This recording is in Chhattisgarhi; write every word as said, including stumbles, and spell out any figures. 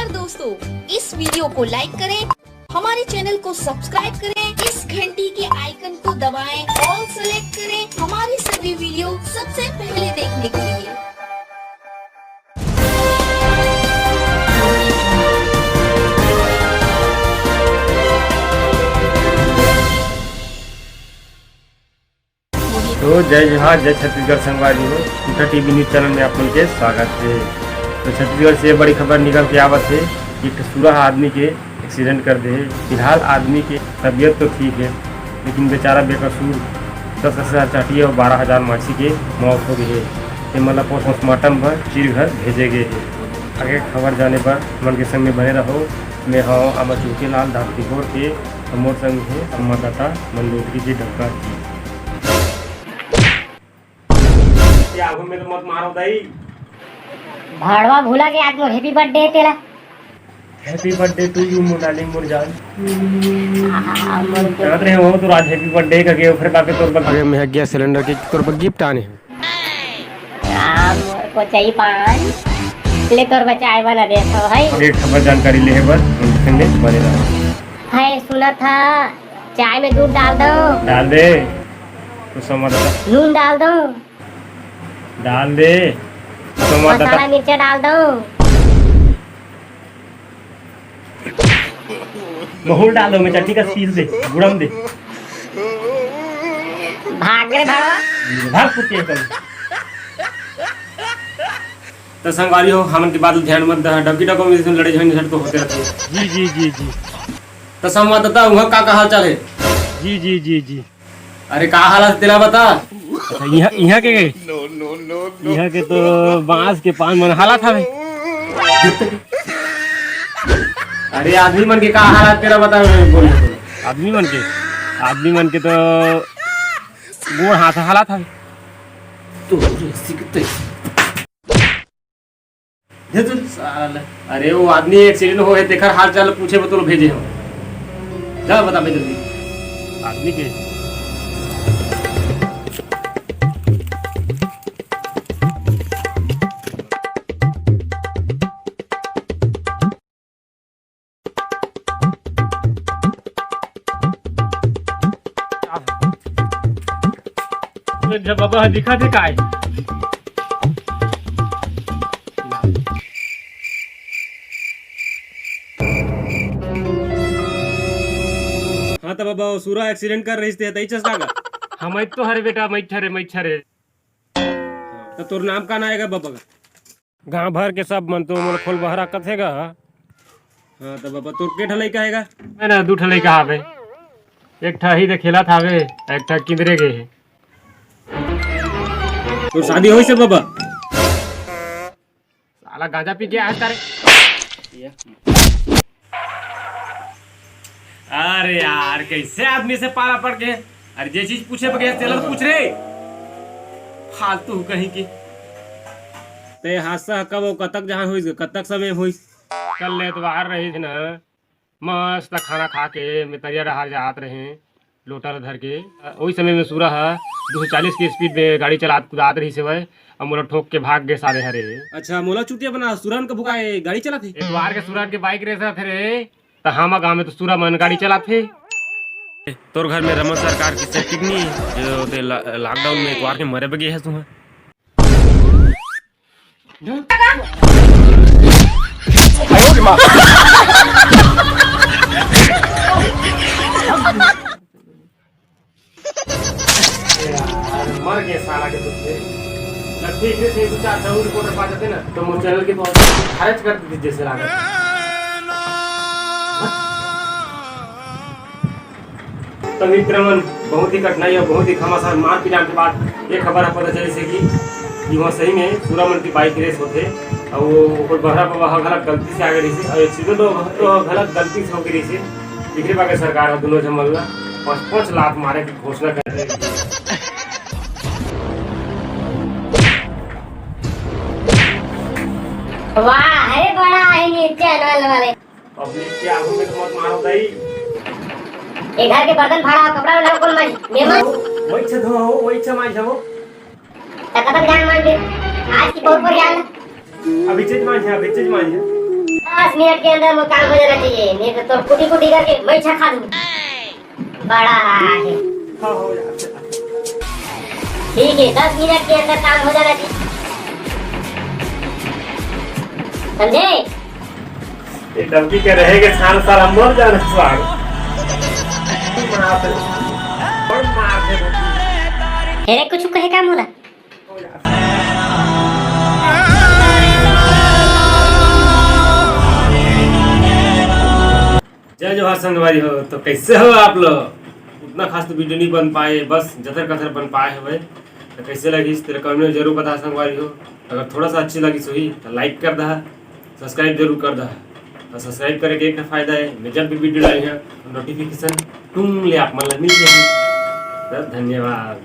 दोस्तों, इस वीडियो को लाइक करें, हमारे चैनल को सब्सक्राइब करें, इस घंटी के आइकन को दबाएं, ऑल सेलेक्ट करें हमारी सभी वीडियो सबसे पहले देखने के लिए। तो जय जोहार, जय छत्तीसगढ़ संगवारी हो। कुंटा टीवी न्यूज चैनल में आप मन के स्वागत है। तो छत्तीसगढ़ से बड़ी खबर निकल के आवत है कि एक ठो सुरा आदमी के एक्सीडेंट कर दे हे। फिलहाल आदमी के तबीयत तो ठीक है, लेकिन बेचारा बेकसूर दस हजार चाटी और बारह हजार माछी के मौत हो गई है। ये मतलब पोस्टमार्टम बर चीर घर भेजे गए है। आगे खबर जाने पर मन के संग में बने रहो। मैं हूँ अमर चुके लाल धारतीपुर के, और मोर संग है संवाददाता मंदोदरी जी डबका जी। क्या आगू में तो मत मारो दाई। भाड़वा भूला के आज मोर हैप्पी बर्थडे है तेला। Happy birthday to you, मोर डार्लिंग, मोर जान। जानत रहे हो तो आज हैप्पी बर्थडे करके, फिर बाकी तोर बग-, अरे, मैं गैस सिलेंडर के तोर पर गिफ्ट आने हैं। राम, मोर को चाहिए पान, ले तोर बचाए वाला देखो है। एक खबर जानकारी ले बर, हम संगे बने रहो। है, सुना था, चाय में दूध डाल दो। डाल दे। तो संवाददाता नून डाल दो। डाल दे। संवाददाता मसाला मिर्चा डाल दो। बहुल डाल दो, में चटनी का पीस दे, गुड़म दे। भाग रे भाग। भाग कुत्ते कल। तो संगवारी हो, हमन के बात ध्यान मत दहा, डबकी डबकी में लड़े झगड़े तो होते रहते हैं। जी, जी, जी, जी। तो संवाददाता, वहाँ का, का हाल चाल है? जी, जी, जी, जी। अरे, का हालत तेला बता। अच्छा, इहाँ, इहाँ के, इहाँ के तो बांस के पान मन हालत हवे। अरे, आदमी मन के का हालत तेला बता, बोल। आदमी मन के, आदमी मन के तो गोड़ हाथ हालत हवे। तो साला, अरे वो आदमी एक्सीडेंट हो है, तेखर हाल चाल पूछे बर तोला भेजे हो। जा बताबे जल्दी। आदमी के जब बाबा ह दिखा दे काय। हाँ त बाबा, वो सूरा एक्सीडेंट कर रहिस ते तई चस का? हाँ, मैं तो हरे बेटा, मैं ठरे, मैं ठरे। त तोर नाम का ना आएगा बाबा का? गांव भर के सब मन तो मोला खोलबहरा कथे गा। हाँ, त बाबा, तोर के ठा लइका हे गा? मैं ना, दू ठा लइका हावे। एक ठा ही दे खेलत हावे, एक ठा किंदरे गे हे। तोर शादी होइस हे बाबा? साला गांजा पी के आज तारे। अरे यार, कैसे आदमी से पाला पड़ के? अरे, जे चीज पूछे बगैर तेला पूछ रे। फालतू कहीं की। ते हादसा कब अउ कतक जहां होइस, कतक समय होइस? कल एतवार रहिस ना, मस्त खाना खा के मैं तरिया डहार जात रहें, लोटा ल धर के। ओही समय में सूरा ह दो सौ चालीस के स्पीड में गाड़ी चलात कुदात रहिस हवय, अउ मोला ठोक के भाग गे साले हरे। अच्छा, मोला चूतिया बना, सूरा मन के भुकाए गाड़ी चलात हे। एतवार के सूरा मन के बाइक रेस रहिथे रे। त हामा गांव में तो सूरा मन गाड़ी चलाथे। तोर घर में रमन सरकार की सेटिंग नहीं है, जो ते ला-, लॉकडाउन में एतवार के मरे बगे है तुहा। यार, मर गए साला के दुख से। ना ठीक से दो चार जरूर रिपोर्टर पा जाते ना, तो मोर चैनल के तो खर्च कर देते जैसे लागत। तो मित्र मन, बहुत ही कठिनाई और बहुत ही घमासान मार पिटान के बाद ये खबर ह पता चलिस हे कि, कि वहाँ सही में सूरा मन की बाइक रेस होथे, और वो ओकर बहरा पर वहाँ गलत गलती से आगे रहिस हे, और एक्सीडेंट तो, तो गलत गलती से होके रहिस हे। एकरे बारे सरकार ह दोनों झन मन ला पाँच पाँच लाख मारे के घोषणा कर दे। वाह, अरे बड़ा है नीचे अनल वाले। पब्लिक के आगू में तो मत मारो दाई। ये घर के बर्तन फाड़ा, कपड़ा उठाओ, कौन मांजी? मैं मांजी। वही छे धो हो, वही छे मांज हो। त कतक जान मांज दे। आज की बहुत बढ़िया है। अभी चीज मांज है, अभी चीज मांज है। दस मिनट के अंदर वो काम हो जाना चाहिए, नहीं तो तोर कुटी कुटी करके मैं छा खा दूँ। बड़ा रहा है। ठीक है, दस मिनट के अंदर काम हो जाना चाहिए, समझे? ये डंकी के रहेगे साल साल हम मर जाना साल। मार दे। बड़ मार दे। तेरे कुछ कहे काम होला? जय जोहार संगवारी हो। तो कैसे हो आप लोग? उतना खास तो वीडियो नहीं बन पाए, बस जथर कथर बन पाए हवे। तो कैसे लगिस तेरे कमेंट में जरूर बता संगवारी हो। अगर थोड़ा सा अच्छी लगिस होही तो लाइक कर दहा, सब्सक्राइब जरूर कर दहा। और सब्सक्राइब करे के एक ठा फायदा है, मैं जब भी वीडियो डाली है नोटिफिकेशन टूंग ले आप मन ला मिल जाही। तो धन्यवाद।